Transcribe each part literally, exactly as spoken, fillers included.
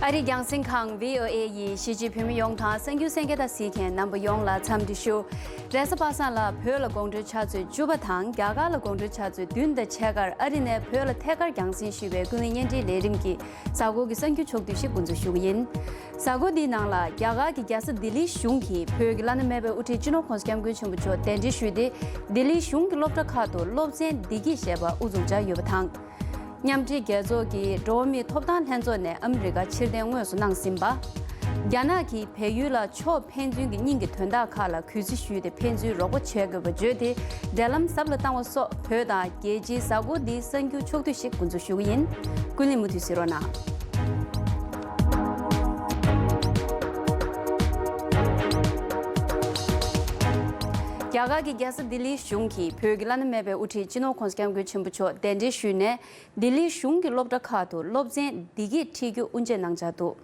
ཨ་རིའི་རྒྱང་སྲིང་ཁང་བྷི་ཨོ་ཨེ་ཡི་གཞིས་བྱེས་བོད་མི་ཡོངས་དང་གསར་འགྱུར་གསན་མཁན་དང་གཟིགས་མཁན་རྣམ་པ་ཡོངས་ལ་འཚམས་འདྲི་ཞུ། རེས་གཟའ་པ་སངས་ལ་བོད་ལ་དགོང་དྲོའི་ཆུ་ཚོད་བཅུ་པ་དང་རྒྱ་གར་ལ་དགོང་དྲོའི་ཆུ་ཚོད་བདུན་དང་ཕྱེད་ཀར་ཨ་རི་ནས་བོད་ལ་ཐད་ཀར་རྒྱང་སྲིང་ཞུས་པའི་ཀུན་གླེང་བརྙན་འཕྲིན་ལས་རིམ་གྱི་གཟའ་འཁོར་གྱི་གསར་འགྱུར་ཕྱོགས་བསྡུས་ཤིག་འགོ་འཛུགས་ཞུ་གི་ཡིན། གཟའ་འཁོར་འདིའི་ནང་ལ་རྒྱ་གར་གྱི་རྒྱལ་ས་ལྡི་ལིའི་གཞུང་གིས་བོད་ཀྱི་བླ་ན་མེད་པའི་དབུ་ཁྲིད་སྤྱི་ནོར་༸གོང་ས་༸སྐྱབས་མགོན་ཆེན་པོ་མཆོག་གདན་འདྲེན་ཞུས་ཏེ། ལྡི་ལིའི་གཞུང་གི་སློབ་གྲྭ་ཁག་ཏུ་སློབ་ཚན་བདེ་སྐྱིད་ཞེས་པ་དབུ་འཛུགས་བྱས་ཡོད་པ་དང་། མཉམ་འབྲེལ་རྒྱལ་ཚོགས་ཀྱི་འགྲོ་བ་མིའི་ཐོབ་ཐང་ལྷན་ཚོགས་ནས་ཨ་མི་རི་ཀར་ཕྱིར་འཐེན་དངོས་སུ་གནང་ཟིན་པ། རྒྱ་ནག་གིས་བལ་ཡུལ་ལ་ཕྱོགས་ཕན་ཚུན་གྱི་གཉིས་ཀྱི་དོན་དག་ཁག་ལ་གུས་བརྩི་ཞུས་ཏེ་ཕན་ཚུན་རོགས་པ་བྱེད་དགོས་པ་བརྗོད་དེ། འབྲེལ་ལམ་ཟབ་ལ་བཏང་བ་སོགས་བོད་དང་རྒྱལ་སྤྱིའི་གཟའ་འཁོར་འདིའི་གསར་འགྱུར་ཕྱོགས་བསྡུས་ཤིག་འགོ་འཛུགས་ཞུ་གི་ཡིན། ཀུན་གླེང་མུ་མཐུད་གཟིགས་རོགས་གནང་། རྒྱ་གར་གྱི་རྒྱལ་ས་ལྡི་ལིའི་གཞུང་གིས་བོད་ཀྱི་བླ་ན་མེད་པའི་དབུ་ཁྲིད་སྤྱི་ནོར་༸གོང་ས་༸སྐྱབས་མགོན་ཆེན་པོ་མཆོག་གདན་འདྲེན་ཞུས་ནས། ལྡི་ལིའི་གཞུང་གི་སློབ་གྲྭ་ཁག་ཏུ་སློབ་ཚན་བདེ་སྐྱིད་ཁྲིད་རྒྱུ་དབུ་འབྱེད་གནང་འཆར་འདུག།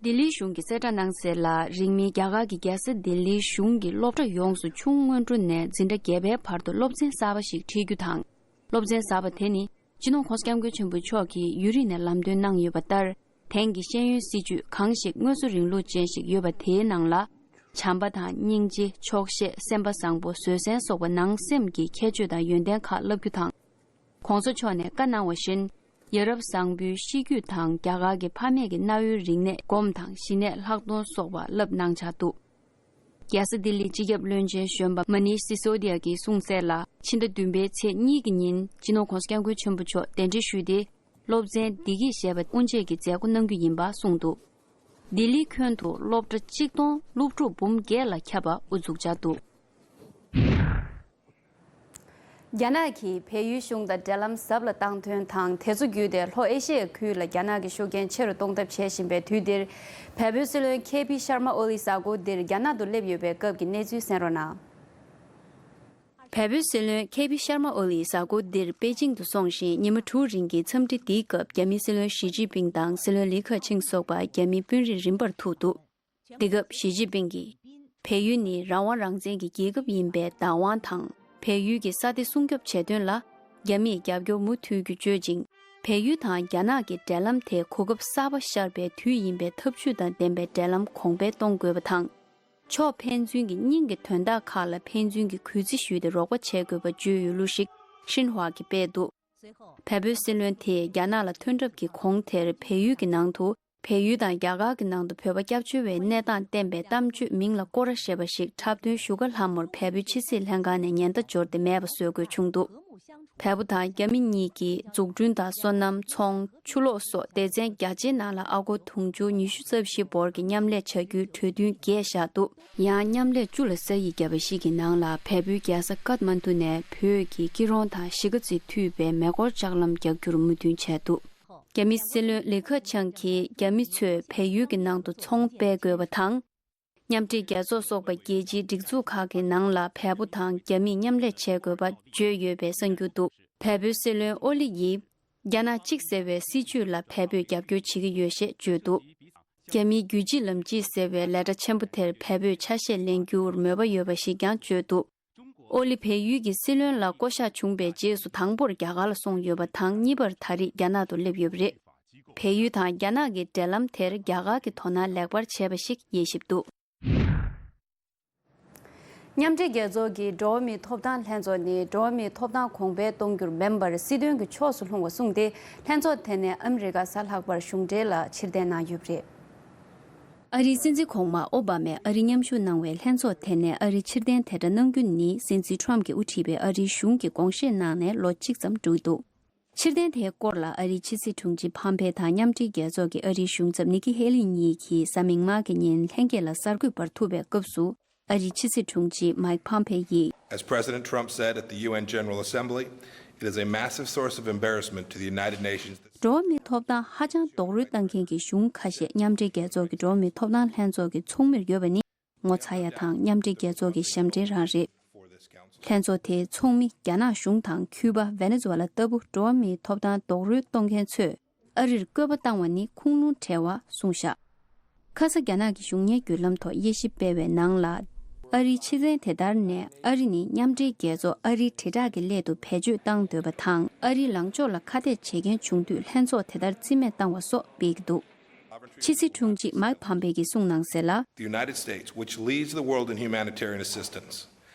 ལྡི་ལིའི་གཞུང་གིས་གསལ་བསྒྲགས་གནང་གསལ་ལ། རིང་མིན་རྒྱ་གར་གྱི་རྒྱལ་ས་ལྡི་ལིའི་གཞུང་གི་སློབ་གྲྭ་ཡོངས་སུ་ཆུང་སྔོན་འགྲོ་ནས་འཛིན་གྲྭ་བརྒྱད་པའི་བར་དུ་སློབ་ཚན་གསར་པ་ཞིག་ཁྲིད་རྒྱུ་དང་། སློབ་ཚན་གསར་པ་དེ་ནི། སྤྱི་ནོར་༸གོང་ས་༸སྐྱབས་མགོན་ཆེན་པོ་མཆོག་གིས་ཡུན་རིང་ནས་ལམ་སྟོན་གནང་ཡོད་པ་ལྟར། དེང་གི་ཤེས་ཡོན་སྲིད་བྱུས་གང་ཞིག་དངོས་གཙོ་རིང་ལུགས་ཅན་ཞིག་ཡོད་པ་དེའི་ནང་ལ། བྱམས་པ་དང་སྙིང་རྗེ། ཆོག་ཤེས། སེམས་པ་བཟང་པོ། བཟོད་བསྲན་སོགས་པ་ནང་སེམས་ཀྱི་ཁྱད་ཆོས་དང་ཡོན་ཏན་ཁག་བསླབ་རྒྱུ་དང་། ༸གོང་ས་མཆོག་ནས་བཀའ་གནང་བ་བཞིན། ཡ་རབས་བཟང་པོའི་གཤིས་རྒྱུད་དང་རྒྱ་གར་གྱི་ཕ་མེས་ཀྱི་གནའ་བོའི་རིག་གནས་སྒོམ་དང་ཞི་གནས་ལྷག་མཐོང་སོགས་པ་བསླབ་གནང་འཆར་འདུག། རྒྱལ་ས་ལྡི་ལིའི་སྤྱི་ཁྱབ་བློན་ཆེན་གཞོན་པ་མ་ནིཤ་སི་སོ་དི་ཡ་གིས་གསུངས་གསལ་ལ། ཕྱི་ཟླ་བདུན་པའི་ཚེས་གཉིས་ཀྱི་ཉིན་སྤྱི་ནོར་༸གོང་ས་༸སྐྱབས་མགོན་ཆེན་པོ་མཆོག་གདན་འདྲེན་ཞུས་ཏེ། སློབ་ཚན་བདེ་སྐྱིད་ཞེས་པ་དབུ་འབྱེད་ཀྱི་མཛད་སྒོ་གནང་རྒྱུ་ཡིན་པ་གསུངས་འདུག། ལྡི་ལིའི་ཁྱོན་དུ་སློབ་གྲྭ་གཅིག་སྟོང་སློབ་ཕྲུག་འབུམ་བརྒྱད་ལ་ཁྱབ་པ་དབུ་འཛུགས་འཆར་འདུག། རྒྱ་ནག་གིས་བལ་ཡུལ་གཞུང་དང་འབྲེལ་ལམ་ཟབ་ལ་བཏང་དོན་དང་། དེ་ཚོ་བརྒྱུད་དེ་ལྷོ་ཨེ་ཤི་ཡའི་ཁུལ་ལ་རྒྱ་ནག་གི་ཤུགས་རྐྱེན་ཆེ་རུ་གཏོང་ཐབས་བྱེད་བཞིན་པའི་དུས་འདིར། བལ་པོའི་སྲིད་བློན་ཁེ་པི་ཤར་མ་ཨོ་ལི་གཟའ་འཁོར་འདིར་རྒྱ་ནག་ཏུ་སླེབས་ཡོད་པའི་སྐབས་ཀྱི་གནས་ཚུལ་གསན་རོགས་གནང་། བལ་པོའི་སྲིད་བློན་ཁེ་པི་ཤར་མ་ཨོ་ལི་གཟའ་འཁོར་འདིར་པེ་ཅིང་དུ་སོང་ཞིང་། ཉི་མ་དྲུག་རིང་གི་འཚམས་འདྲི་འདིའི་སྐབས་རྒྱ་མིའི་སྲིད་བློན་ཞི་ཅིན་ཕིང་དང་སྲིད་བློན་ལི་ཁེ་ཆིང་སོགས་པ་རྒྱ་མིའི་དཔོན་རིགས་རིམ་པར་ཐུག་འདུག། འདི་སྐབས་ཞི་ཅིན་ཕིང་གིས། བལ་ཡུལ་ནི་རང་དབང་རང་བཙན་གྱི་རྒྱལ་ཁབ་ཡིན་པའི་བདག་དབང་དང་། བལ་ཡུལ་གྱི་ས་དེ་སྲུང་སྐྱོབ་བྱེད་དོན་ལ། རྒྱ་མིས་རྒྱབ་སྐྱོར་མུ་མཐུད་རྒྱུ་བརྗོད་ཅིང་། བལ་ཡུལ་དང་རྒྱ་ནག་གི་འབྲེལ་ལམ་དེ་གོ་སྐབས་གསར་པ་ཤར་བའི་དུས་ཡིན་པས། འཐབ་ཇུས་དང་ལྡན་པའི་འབྲེལ་ལམ་གོང་འཕེལ་གཏོང་དགོས་པ་དང་། ཕྱོགས་ཕན་ཚུན་གྱི་སྙིང་གི་དོན་དག་ཁག་ལ་ཕན་ཚུན་གྱི་གུས་བརྩི་ཞུས་ཏེ་རོགས་པ་བྱེད་དགོས་པ་བརྗོད་ཡོད་ལུགས་ཤིག་ཤིན་ཧྭ་གིས་སྤེལ་འདུག། བལ་པོའི་སྲིད་བློན་དེས་རྒྱ་ནག་ལ་ཐོན་གྲབས་ཀྱི་གོང་དེར་བལ་ཡུལ་གྱི་ནང་དུ། བལ་ཡུལ་དང་རྒྱ་གར་གྱི་ནང་དུ་བོད་པ་སྐྱབས་བཅོལ་བའི་གནས་སྟངས་བསྟན་པའི་གཏམ་བརྗོད་མིང་ལ་སྐོར་ར་ཞེས་པ་ཞིག་འཁྲབ་སྟོན་བཞུགས་སྒར་ལྷ་མོར་བལ་པོའི་ཕྱི་སྲིད་ལྷན་ཁང་ནས་ཉེན་བརྡ་འབྱོར་ཏེ་མེད་པ་བཟོ་དགོས་བྱུང་འདུག། བལ་པོ་དང་རྒྱ་མི་གཉིས་ཀྱིས་འཛུགས་སྐྲུན་དང་སོ་ནམ། ཚོང་། ཆུ་གློག་སོགས་སྡེ་ཚན་བརྒྱ་ཆའི་ནང་ལ་ཨ་སྒོར་དུང་ཕྱུར་ཉི་ཤུ་རྩ་བཞི་འབོར་གྱི་མཉམ་ལས་བྱ་རྒྱུའི་གྲོས་མཐུན་བརྒྱད་བཞག་འདུག། ཡང་མཉམ་ལས་བཅུ་ལ་ས་ཡིག་བརྒྱབ་པ་ཞིག་གི་ནང་ལ་བལ་པོའི་རྒྱལ་ས་ཀཏ་མན་དུ་ནས་བོད་ཀྱི་སྐྱིད་གྲོང་དང་གཞིས་ཀ་རྩེ་མཐུད་པའི་མེ་འཁོར་ལྕགས་ལམ་རྒྱག་རྒྱུར་མོས་མཐུན་བྱས་འདུག། རྒྱ་མིའི་སྲིད་བློན་ལི་ཁེ་ཆང་གིས་རྒྱ་མི་ཚོས་བལ་ཡུལ་གྱི་ནང་དུ་ཚོང་སྤེལ་དགོས་པ་དང་། མཉམ་འབྲེལ་རྒྱལ་ཚོགས་སོགས་པ་རྒྱལ་སྤྱིའི་སྒྲིག་འཛུགས་ཁག་གི་ནང་ལ་བལ་པོ་དང་རྒྱ་མིས་མཉམ་ལས་བྱེད་དགོས་པ་བརྗོད་ཡོད་པའི་གསར་འགྱུར་འདུག། བལ་པོའི་སྲིད་བློན་ཨོ་ལི་ཡིས། རྒྱ་ནག་གཅིག་ཟེར་བའི་སྲིད་བྱུས་ལ་བལ་པོས་རྒྱབ་སྐྱོར་བྱེད་ཀྱི་ཡོད་ཞེས་བརྗོད་འདུག། རྒྱ་མིའི་རྒྱུད་གཅིག་ལམ་གཅིག་ཟེར་བའི་ལས་གྲྭ་ཆེན་པོ་དེར་བལ་པོས་ཆ་ཤས་ལེན་རྒྱུར་མོས་པ་ཡོད་པ་ཞིག་ཀྱང་བརྗོད་འདུག། ཨོ་ལི་བལ་ཡུལ་གྱི་སྲིད་བློན་ལ་བསྐོ་གཞག་བྱུང་པའི་རྗེས་སུ་དང་པོར་རྒྱ་གར་ལ་སོང་ཡོད་པ་དང་། གཉིས་པར་ད་རེས་རྒྱ་ནག་ཏུ་སླེབས་ཡོད་པ་རེད། བལ་ཡུལ་དང་རྒྱ་ནག་གི་འབྲེལ་ལམ་དེར་རྒྱ་གར་གྱི་དོ་སྣང་ལེགས་པར་བྱས་པ་ཞིག་དབྱེ་ཞིབ་འདུག། མཉམ་འབྲེལ་རྒྱལ་ཚོགས་ཀྱི་འགྲོ་བ་མིའི་ཐོབ་ཐང་ལྷན་ཚོགས་ནི་འགྲོ་བ་མིའི་ཐོབ་ཐང་གོང་འཕེལ་གཏོང་རྒྱུར་མིན་པར་སྲིད་དོན་གྱི་ཕྱོགས་སུ་ལྷུང་བ་གསུངས་ཏེ། ལྷན་ཚོགས་དེ་ནས་ཨ་མི་རི་ཀ་གཟའ་ལྷག་པར་གཞུང་འབྲེལ་ལ་ཕྱིར་འཐེན་གནང་ཡོད་པ་རེད། ཨ་རིའི་སྲིད་འཛིན་གོང་མ་ཨོ་བྷ་མས་ཨ་རི་མཉམ་ཞུགས་གནང་བའི་ལྷན་ཚོགས་དེ་ནས་ཨ་རི་ཕྱིར་འཐེན་དེ་འདྲ་གནང་རྒྱུ་ནི། སྲིད་འཛིན་ཊམ་གྱིས་དབུ་ཁྲིད་པའི་ཨ་རིའི་གཞུང་གིས་དགོངས་བཞེས་གནང་ནས་ལོ་གཅིག་ཙམ་འགྲོ་གི་འདུག། ཕྱིར་འཐེན་དེའི་སྐོར་ལ་ཨ་རིའི་ཕྱི་སྲིད་དྲུང་ཆེ་ཕམ་ཕེ་དང་མཉམ་འབྲེལ་རྒྱལ་ཚོགས་ཀྱི་ཨ་རིའི་གཞུང་ཚབ་ནི་ཀི་ཧེ་ལི་གཉིས་ཀྱིས་གཟའ་མིག་དམར་གྱི་ཉིན་ལྷན་རྒྱས་ལ་གསར་འགོད་པར་ཐུག་པའི་སྐབས་སུ། ཨ་རིའི་ཕྱི་སྲིད་དྲུང་ཆེ་མའིག་ཕམ་ཕེ་ཡིས། As President Trump said at the U N General Assembly, it is a massive source of embarrassment to the United Nations. འགྲོ་བ་མིའི་ཐོབ་ཐང་ཧ་ཅང་རྡོག་རོལ་བཏང་མཁན་གྱི་གཞུང་ཁ་ཤས་མཉམ་འབྲེལ་རྒྱལ་ཚོགས་ཀྱི་འགྲོ་བ་མིའི་ཐོབ་ཐང་ལྷན་ཚོགས་ཀྱི་ཚོགས་མིར་ཡོད་པ་ནི། ངོ་ཚ་ཡ་དང་མཉམ་འབྲེལ་རྒྱལ་ཚོགས་ཀྱི་ཞབས་འདྲེན་རང་རེད། ལྷན་ཚོགས་དེའི་ཚོགས་མི་རྒྱ་ནག་གཞུང་དང་ཁྱུ་པ་ཝེ་ནེ་ཛུ་ཝེ་ལ་ལྟ་བུ་འགྲོ་བ་མིའི་ཐོབ་ཐང་རྡོག་རོལ་གཏོང་མཁན་ཚོས་ཨ་རིར་བསྐོས་པ་བཏང་བ་ནི་ཁུངས་ལུང་བྲལ་བ་གསུངས་བཞག། ཁ་ས་རྒྱ་ནག་གི་གཞུང་གཉེར་བརྒྱུད་ལམ་ཐོག་དབྱེ་ཞིབ་སྤེལ་བའི་ནང་ལ། ཨ་རིའི་ཕྱི་མཚན་དེ་ལྟར་ནས་ཨ་རི་ནི་མཉམ་འབྲེལ་རྒྱལ་ཚོགས་ཨ་རིའི་དྲིལ་བསྒྲགས་ཀྱི་སླད་དུ་བེད་སྤྱོད་བཏང་འདོད་པ་དང་། ཨ་རིའི་ལངས་ཕྱོགས་ལ་ཁ་གཏད་བྱེད་མཁན་བྱུང་དུས་ལྷན་ཚོགས་དེ་ལྟར་རྩིས་མེད་བཏང་བ་སོགས་སྤེལ་གྱི་འདུག་ཕྱི་སྲིད་དྲུང་ཆེ་མཱིག་ཕམ་པེ་གིས་གསུངས་གནང་གསལ་ལ། The United States, which leads the world in humanitarian assistance,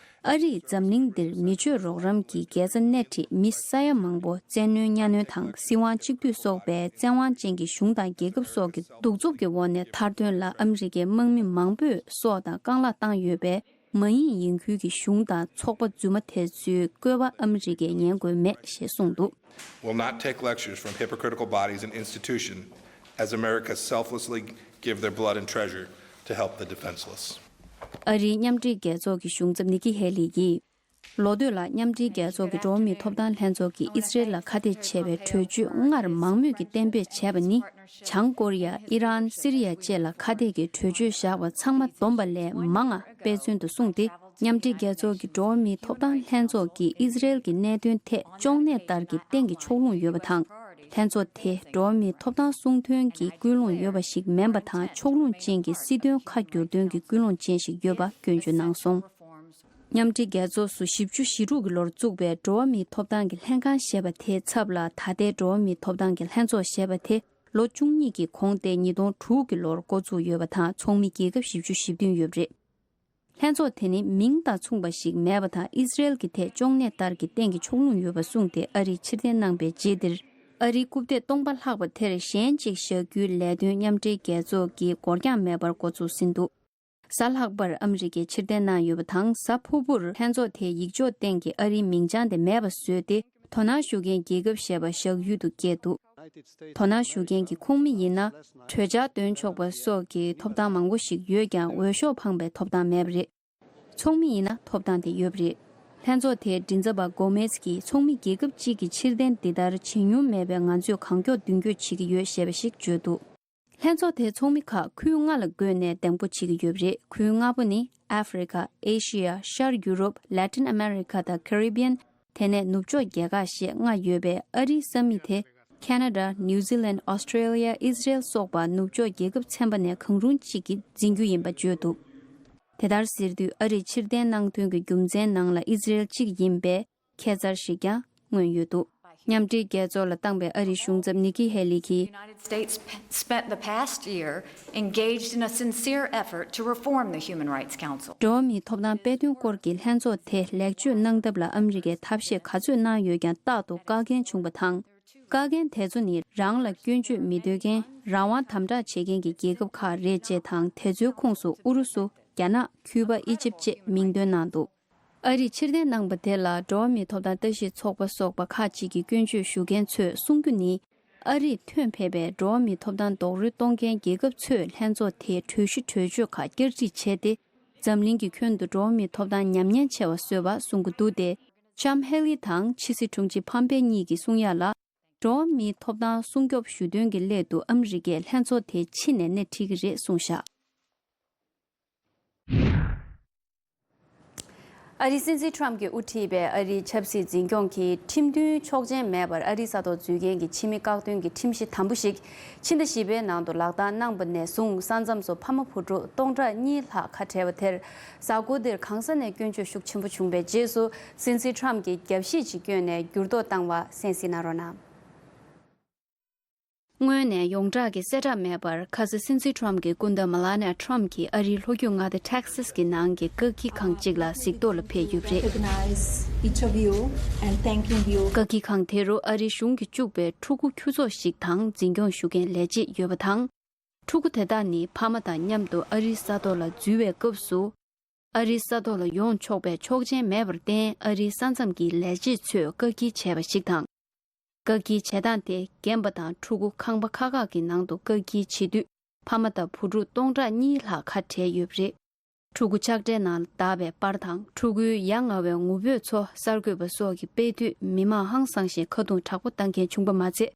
ཨ་རིས་འཛམ་གླིང་འདིར་མི་ཆོས་རོགས་རམ་གྱི་རྒྱལ་ས་སྣེ་ཁྲིད་མི་ས་ཡ་མང་པོ་བཙན་གནོན་གཉའ་གནོན་དང་སྲིད་དབང་གཅིག་སྡུད་སོགས་པའི་བཙན་དབང་ཅན་གྱི་གཞུང་དང་རྒྱལ་ཁབ་སོགས་ཀྱི་གདུག་རྩུབ་ཀྱི་འོག་ནས་ཐར་དོན་ལ་ཨ་མི་རི་ཀའི་དམག་མི་མང་པོས་སྲོག་དང་རྐང་ལག་བཏང་ཡོད་པས། མ་ཡིན་ཡིན་ཁུལ་གྱི་གཞུང་དང་ཚོགས་པ་རྫུན་མ་དེ་ཚོའི་བཀོད་པ་ཨ་མི་རི་ཀས་ཉན་དགོས་མེད་ཞེས་གསུངས་འདུག Will not take lectures from hypocritical bodies and institutions as America selflessly give their blood and treasure to help the defenseless. ཨ་རིའི་མཉམ་འབྲེལ་རྒྱལ་ཚོགས་ཀྱི་གཞུང་ཚབ་ནི་ཀི་ཧེ་ལི་ཡིས། ལོ་སྟོད་ལ་མཉམ་འབྲེལ་རྒྱལ་ཚོགས་ཀྱི་འགྲོ་བ་མིའི་ཐོབ་ཐང་ལྷན་ཚོགས་ཀྱིས་ཨི་སི་རེལ་ལ་ཁ་གཏད་བྱས་པའི་གྲོས་ཆོད་སྔར་མང་མོས་ཀྱིས་གཏན་འབེབས་བྱས་པ་ནི། བྱང་ཀོ་རི་ཡ། ཨི་རན། སི་རི་ཡ་བཅས་ལ་ཁ་གཏད་ཀྱི་གྲོས་ཆོད་བཞག་པ་ཚང་མ་བསྡོམས་པ་ལས་མང་ང་དཔེ་མཚོན་དུ་གསུངས་ཏེ། མཉམ་འབྲེལ་རྒྱལ་ཚོགས་ཀྱི་འགྲོ་བ་མིའི་ཐོབ་ཐང་ལྷན་ཚོགས་ཀྱིས་ཨི་སི་རེལ་གྱི་གནད་དོན་ཐད་གཅོང་ནད་ལྟར་གྱི་གཏན་གྱི་ཕྱོགས་ལྷུང་ཡོད་པ་དང་། ལྷན་ཚོགས་དེས་འགྲོ་བ་མིའི་ཐོབ་ཐང་སྲུང་དོན་གྱི་ཀུན་སློང་ཡོད་པ་ཞིག་མིན་པ་དང་། ཕྱོགས་ལྷུང་ཅན་གྱི་སྲིད་དོན་ཁ་བསྒྱུར་དོན་གྱི་ཀུན་སློང་ཅན་ཞིག་ཡོད་པ་སྐྱོན་བརྗོད་གནང་སོང་། མཉམ་འབྲེལ་རྒྱལ་ཚོགས་སུ་བཞི་བཅུ་ཞེ་དྲུག་གི་ལོར་བཙུགས་པའི་འགྲོ་བ་མིའི་ཐོབ་ཐང་གི་ལྷན་ཁང་ཞེས་པ་དེའི་ཚབ་ལ་ད་ལྟའི་འགྲོ་བ་མིའི་ཐོབ་ཐང་གི་ལྷན་ཚོགས་ཞེས་པ་དེ་ལོ་བཅུ་གཉིས་ཀྱི་གོང་སྟེ་ཉིས་སྟོང་དྲུག་གི་ལོར་འགོ་བཙུགས་ཡོད་པ་དང་། ཚོགས་མི་རྒྱལ་ཁབ་བཞི་བཅུ་ཞེ་བདུན་ཡོད་པ་རེད། ལྷན་ཚོགས་དེ་ནི་མིང་དང་མཚུངས་པ་ཞིག་མེད་པ་དང་། ཨི་སི་རེལ་གྱི་ཐད་གཅོང་ནད་ལྟར་གྱི་གཏན་གྱི་ཕྱོགས་ལྷུང་ཡོད་པ་གསུངས་ཏེ། ཨ་རིས་ཕྱིར་འཐེན་གནང་པའི་རྗེས་འདིར། ཨ་རིའི་རྐུབ་སྟེགས་སྟོང་པ་ལྷག་པ་དེར་གཞན་གཅིག་བཞག་རྒྱུའི་ལས་དོན་མཉམ་འབྲེལ་རྒྱལ་ཚོགས་ཀྱིས་འགོར་འགྱངས་མེད་པར་འགོ་ཚུགས་ཟིན་འདུག་གཟའ་ལྷག་པར་ཨ་མི་རི་ཀས་ཕྱིར་འཐེན་གནང་ཡོད་པ་དང་། གཟའ་ཕུར་བུར་ལྷན་ཚོགས་དེའི་ཡིག་ཆོག་སྟེང་གི་ཨ་རིའི་མིང་བྱང་དེ་མེད་པ་བཟོས་ཏེ། དོ་སྣང་ཞུ་མཁན་རྒྱལ་ཁབ་ཞེས་པ་བཞག་ཡུལ་དུ་བཀོད་འདུག་དོ་སྣང་ཞུ་མཁན་གྱི་ཁོངས་མི་ཡིན་ན། གྲོས་འཆར་འདོན་ཆོག་པ་སོགས་ཀྱི་ཐོབ་ཐང་མང་པོ་ཞིག་ཡོད་ཀྱང་། འོས་ཤོག་འཕངས་པའི་ཐོབ་ཐང་མེད་པ་རེད། ཚོགས་མི་ཡིན་ན་ཐོབ་ཐང་དེ་ཡོད་པ་རེད། ལྷན་ཚོགས་དེའི་མགྲིན་ཚབ་པ་གོ་མེས་ཀྱིས། ཚོགས་མི་རྒྱལ་ཁབ་གཅིག་གིས་ཕྱིར་འཐེན་འདི་ལྟར་བྱེད་མྱོང་མེད་པས། ང་ཚོས་གང་མགྱོགས་མདུན་སྐྱོད་བྱེད་ཀྱི་ཡོད་ཞེས་པ་ཞིག་བརྗོད་འདུག་ལྷན་ཚོགས་དེའི་ཚོགས་མི་ཁག་ཁུལ་ལྔ་ལ་བགོས་ནས་འདེམས་བསྐོ་བྱེད་ཀྱི་ཡོད་པ་རེད། ཁུལ་ལྔ་པོ་ནི། ཨ་ཧྥེ་རི་ཁ། ཨེ་ཤི་ཡ། ཤར་ཡུ་རོབ། ལེ་ཏིན་ཨ་མེ་རི་ཁ་དང་ཀེ་རི་བི་ཡན། དེ་ནས་ནུབ་ཕྱོགས་རྒྱལ་ཁག་ཞེས་ལྔ་ཡོད་པས། ཨ་རིའི་ས་མིག་དེ་ཁེ་ན་ཌ། ནིའུ་ཛི་ལན། ཨོ་སི་ཀྲེ་ལི་ཡ། ཨི་སི་རེལ་སོགས་པ་ནུབ་ཕྱོགས་རྒྱལ་ཁབ་ཚན་པ་ནས་གང་རུང་གཅིག་གིས་འཛིན་རྒྱུ་ཡིན་པ་བརྗོད་འདུག་དེ་ལྟར་ཟེར་དུས། ཨ་རིས་ཕྱིར་འཐེན་གནང་དོན་གྱི་རྒྱུ་མཚན་ནང་ལ་ཨི་སི་རེལ་གཅིག་ཡིན་པའི་ཁྱད་མཚར་ཞིག་ཀྱང་མངོན་ཡོད་འདུག་མཉམ་འབྲེལ་རྒྱལ་ཚོགས་ལ་བཏང་པའི་ཨ་རིའི་གཞུང་ཚབ་ནི་ཀི་ཧེ་ལི་གིས། United States spent the past year engaged in a sincere effort to reform the Human Rights Council. འགྲོ་བ་མིའི་ཐོབ་ཐང་དཔེ་སྟོན་སྐོར་གྱི་ལྷན་ཚོགས་དེ་ལེགས་བཅོས་གནང་ཐབས་ལ་ཨ་མི་རི་ཀས་ཐབས་ཤེས་ག་ཚོད་གནང་ཡོད་ཀྱང་། རྟག་ཏུ་བཀག་འགན་བྱུང་བ་དང་། བཀག་འགན་དེ་ཚོ་ནི་རང་ལ་སྐྱོན་བརྗོད་མི་འདོད་མཁན། རང་དབང་དམ་དྲག་བྱེད་མཁན་གྱི་རྒྱལ་ཁབ་ཁག་རེད་ཅེས་དང་། དེ་ཚོའི་ཁོངས་སུ་ཨུ་རུ་སུ། རྒྱ་ནག། ཁྱུ་པ། ཨི་ཇིབ་བཅས་མིང་འདོན་གནང་འདུག་ཨ་རིས་ཕྱིར་འཐེན་གནང་པ་དེ་ལ་འགྲོ་བ་མིའི་ཐོབ་ཐང་ལྟ་ཞིབ་ཚོགས་པ་སོགས་པ་ཁག་ཅིག་གིས་སྐྱོན་བརྗོད་ཞུ་མཁན་ཚོས་གསུང་རྒྱུ་ནི། ཨ་རིས་ཐོན་ཕེབས་པའི་འགྲོ་བ་མིའི་ཐོབ་ཐང་རྡོག་རོལ་གཏོང་མཁན་རྒྱལ་ཁབ་ཚོས་ལྷན་ཚོགས་དེའི་གྲོས་གཞི་གྲོས་ཆོད་ཁག་བསྐྱར་སྒྲིག་བྱས་ཏེ། འཛམ་གླིང་གི་ཁྱོན་དུ་འགྲོ་བ་མིའི་ཐོབ་ཐང་ཉམས་ཉེན་ཆེ་བ་བཟོས་པ་གསུང་གི་འདུག་སྟེ། ཤམ་ཧེ་ལི་དང་ཕྱི་སྲིད་དྲུང་ཆེ་ཕམ་པེ་གཉིས་ཀྱིས་གསུང་ཡག་ལ། འགྲོ་བ་མིའི་ཐོབ་ཐང་སྲུང་སྐྱོབ་ཞུ་དོན་གྱི་སླད་དུ་ཨ་མི་རི་ཀས་ལྷན་ཚོགས་དེའི་ཕྱི་ནས་སྣེ་ཁྲིད་ཀྱི་རེད་གསུངས་བཞག་ཨ་རིའི་སྲིད་འཛིན་ཁྲོམ་གྱིས་དབུ་ཁྲིད་པའི་ཨ་རིའི་ཆབ་སྲིད་འཛིན་སྐྱོང་གིས་ཁྲིམས་མཐུན་ཆོག་མཆན་མེད་པར་ཨ་རིའི་ས་ཐོག་འཛུལ་མཁན་གྱི་ཕྱི་མི་བཀག་སྡོམ་གྱི་ཁྲིམས་གཞི་དམ་པོ་ཞིག་ཕྱི་ཟླ་བཞི་པའི་ནང་དུ་ལག་བསྟར་གནང་པ་ནས་བཟུང་། ས་མཚམས་སུ་ཕ་མ་བུ་ཕྲུག་སྟོང་ཕྲག་གཉིས་ལྷག་ཁ་བྲལ་བ་དེར། གཟའ་འཁོར་འདིར་གང་ས་ནས་སྐྱོན་བརྗོད་ཤུགས་ཆེན་པོ་བྱུང་བའི་རྗེས་སུ། སྲིད་འཛིན་ཁྲོམ་གྱིས་རྒྱབ་བཤིག་ཅིག་བསྐྱོན་ནས་འགྱུར་ལྡོག་བཏང་བ་གསན་གཟིགས་གནང་རོགས་གནང་། སྔོན་ནས་ཡོངས་གྲགས་ཀྱི་གསལ་བསྒྲགས་མེད་པར། ཁ་སང་སྲིད་འཛིན་ཁྲོམ་གྱི་སྐུ་ཟླ་མེ་ལ་ནི་ཡ་ཁྲོམ་གྱིས་ཨ་རིའི་ལྷོ་རྒྱུད་མངའ་སྡེ་ཊེག་སཱས་ཀྱི་ནང་གི་བཀག་སྐྱིལ་ཁང་གཅིག་ལ་གཟིགས་རྟོག་ལ་ཕེབས་ཡོད་པ་རེད། Recognize each of you and thanking you. བཀག་སྐྱིལ་ཁང་དེ་རུ་ཨ་རིའི་གཞུང་གི་བཅུག་པའི་ཕྲུ་གུ་ཁྱུ་ཚོགས་ཤིག་དང་། འཛིན་སྐྱོང་ཞུ་མཁན་ལས་བྱེད་ཡོད་པ་དང་། ཕྲུ་གུ་དེ་དག་ནི་ཕ་མ་དང་མཉམ་དུ་ཨ་རིའི་ས་ཐོག་ལ་འཛུལ་བའི་སྐབས་སུ། ཨ་རིའི་ས་ཐོག་ལ་ཡོང་ཆོག་པའི་ཆོག་མཆན་མེད་པར་བརྟེན། ཨ་རིའི་ས་མཚམས་ཀྱི་ལས་བྱེད་ཚོས་བཀག་སྐྱིལ་བྱས་པ་ཞིག་དང་། བཀག་སྐྱིལ་བྱེད་སྟངས་དེ་རྒན་པ་དང་ཕྲུ་གུ་ཁང་པ་ཁག་ཁག་གི་ནང་དུ་བཀག་སྐྱིལ་བྱེད་དུས། ཕ་མ་དང་བུ་ཕྲུག་སྟོང་ཕྲག་གཉིས་ལྷག་ཁ་བྲལ་ཡོད་པ་རེད། ཕྲུ་གུ་ཆགས་བྲལ་ནང་ལ་བརྡབས་པའི་པར་དང་། ཕྲུ་གུའི་ཡ་ང་བའི་ངུ་འབོད་ཚོ་གསར་འགོད་པ་སོགས་ཀྱིས་སྤེལ་དུས། མི་མང་ཧང་སངས་ཤིང་ཁ་རྡུང་དྲག་པོ་བཏང་མཁན་བྱུང་པ་མ་ཚད།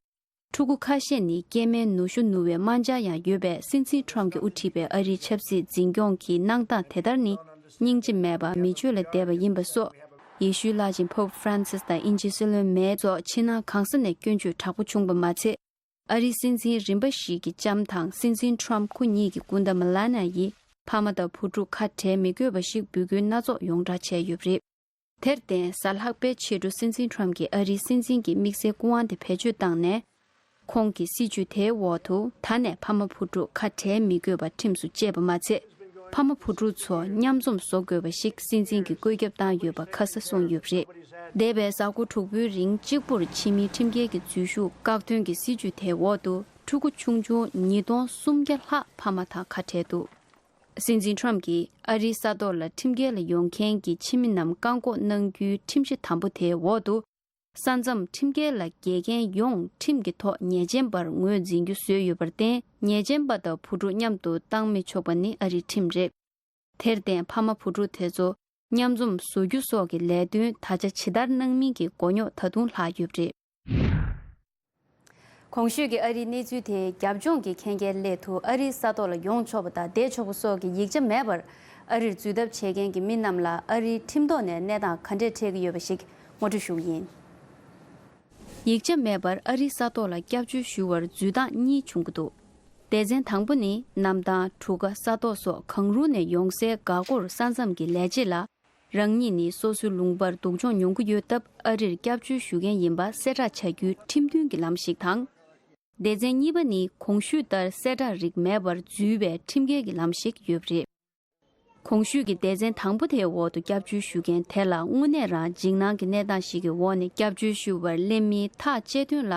ཕྲུ་གུ་ཁ་ཤས་ནི་སྐྱེས་མའི་ནུ་ཞོ་ནུ་བའི་རྨ་བྱ་ཡང་ཡོད་པས། སྲིད་འཛིན་ཁྲོམ་གྱིས་དབུ་ཁྲིད་པའི་ཨ་རིའི་ཆབ་སྲིད་འཛིན་སྐྱོང་གི་གནང་སྟངས་དེ་ལྟར་ནི། སྙིང་རྗེ་མེད་པ། མི་ཆོས་ལ་དད་པ་ཡིན་པ་སོགས། ཡེ་ཤུའི་བླ་ཆེན་Pope Francis དང་དབྱིན་ཇིའི་སྲིད་བློན་མེ་སོགས་ཕྱི་ནང་གང་ས་ནས་སྐྱོན་བརྗོད་དྲག་པོ་བྱུང་པ་མ་ཚད། ཨ་རིའི་སྲིད་འཛིན་རིམ་པ་ཞིག་གི་ལྕམ་དང་སྲིད་འཛིན་ཁྲོམ་ཁོ་གཉིས་ཀྱི་སྐུ་ཟླ་མེ་ལ་ནི་ཡ་ཡིས་ ཕ་མ་དང་བུ་ཕྲུག་ཁ་བྲལ་མི་དགོས་པ་ཞིག་འབོད་སྐུལ་སྣ་ཚོགས་ཡོངས་བསྒྲགས་བྱས་ཡོད་པ་རེད། དེར་བརྟེན། གཟའ་ལྷག་པའི་ཕྱི་དྲོ་སྲིད་འཛིན་ཁྲོམ་གྱིས་ཨ་རིའི་སྲིད་འཛིན་གྱི་དམིགས་བསལ་སྐུ་དབང་དེ་བེད་སྤྱོད་བཏང་ནས། ཁོང་གི་སྲིད་བྱུས་དེའི་འོག་ཏུ། ད་ནས་ཕ་མ་བུ་ཕྲུག་ཁ་བྲལ་མི་དགོས་པ་ཁྲིམས་སུ་བཅས་པ་མ་ཚད། ཕ་མ་བུ་ཕྲུག་ཚོ་མཉམ་འཛོམས་བཟོ་དགོས་པ་ཞིག་སྲིད་འཛིན་གྱིས་བཀོད་ཁྱབ་བཏང་ཡོད་པ་ཁ་གསལ་གསུངས་ཡོད་པ་རེད། འདས་པའི་གཟའ་འཁོར་དྲུག་པོའི་རིང་གཅིག་པུར་ཕྱི་མིའི་ཁྲིམས་འགལ་གྱི་འཛུལ་ཞུགས་བཀག་སྡོམ་གྱི་སྲིད་བྱུས་དེའི་འོག་ཏུ། ཕྲུ་གུ་ཆུང་ཆུང་ཉིས་སྟོང་སུམ་བརྒྱ་ལྷག་ཕ་མ་དང་ཁ་བྲལ་འདུག་སྲིད་འཛིན་ཁྲོམ་གྱིས་ཨ་རིའི་ས་ཐོག་ལ་ཁྲིམས་འགལ་ལ་ཡོང་མཁན་གྱི་ཕྱི་མི་རྣམས་བཀག་འགོག་གནང་རྒྱུའི་ཁྲིམས་གཞི་དམ་པོ་དེའི་འོག་ཏུ། ས་མཚམས་ཁྲིམས་འགལ་ལ་འགལ་མཁན་ཡོངས་ཁྲིམས་ཀྱི་ཐོག་ཉེས་ཅན་པར་ངོས་འཛིན་རྒྱུ་བཟོས་ཡོད་པར་བརྟེན། ཉེས་ཅན་པ་དང་བུ་ཕྲུག་མཉམ་དུ་བཏང་མི་ཆོག་པ་ནི་ཨ་རིའི་ཁྲིམས་རེད། དེར་བརྟེན། ཕ་མ་བུ་ཕྲུག་དེ་ཚོ་མཉམ་འཛོམས་བཟོ་རྒྱུ་སོགས་ཀྱི་ལས་དོན་ད་ཆ་ཇི་ལྟར་གནང་མིན་གྱི་མགོ་རྙོག་ད་དུང་ལྷག་ཡོད་པ་རེད། གོང་ཞུས་ཀྱི་ཨ་རིའི་གནས་ཚུལ་དེ་རྒྱབ་ལྗོངས་ཀྱི་ཁེངས་སྐྱེལ་སླད་དུ་ཨ་རིའི་ས་ཐོག་ལ་ཡོང་ཆོག་པ་དང་བསྡད་ཆོག་པ་སོགས་ཀྱི་ཡིག་ཆ་མེད་པར་ཨ་རིར་འཛུལ་ཐབས་བྱེད་མཁན་གྱི་མི་རྣམས་ལ་ཨ་རིའི་ཁྲིམས་ཐོག་ནས་གནས་སྟངས་ག་འདྲས་འཕྲད་ཀྱི་ཡོད་པ་ཞིག་ངོ་སྤྲོད་ཞུ་གི་ཡིན། ཡིག་ཆ་མེད་པར་ཨ་རིའི་ས་ཐོག་ལ་སྐྱབས་བཅོལ་ཞུ་བར་འཛུལ་སྟངས་གཉིས་བྱུང་གི་འདུག་སྡེ་ཚན་དང་པོ་ནི། གནམ་ཐང་། གྲུ་ཁ། ས་ཐོག་སོགས་གང་རུང་ནས་ཡོང་སའི་འགག་སྒོར་ས་མཚམས་ཀྱི་ལས་བྱེད་ལ། རང་ཉིད་ནི་སོ་སོའི་ལུང་པར་སྡུག་སྦྱོང་མྱོང་གི་ཡོད་སྟབས། ཨ་རིར་སྐྱབས་བཅོལ་ཞུ་མཁན་ཡིན་པ་གསལ་བསྒྲགས་བྱ་རྒྱུའི་ཁྲིམས་མཐུན་གྱི་ལམ་ཞིག་དང་། སྡེ་ཚན་གཉིས་པ་ནི། གོང་ཞུས་ལྟར་གསལ་བསྒྲགས་རིགས་མེད་པར་འཛུལ་བའི་ཁྲིམས་འགལ་གྱི་ལམ་ཞིག་ཡོད་པ་རེད། གོང་ཞུས་ཀྱི་སྡེ་ཚན་དང་པོ་དེའི་འོག་ཏུ་སྐྱབས་བཅོལ་ཞུ་མཁན་དེ་ལ་དངོས་གནས་རང་འཇིགས་སྣང་གི་གནས་སྟངས་ཤིག་གི་འོག་ནས་སྐྱབས་བཅོལ་ཞུ་བར་སླེབས་མིན་ཐག་བཅད་དོན་ལ།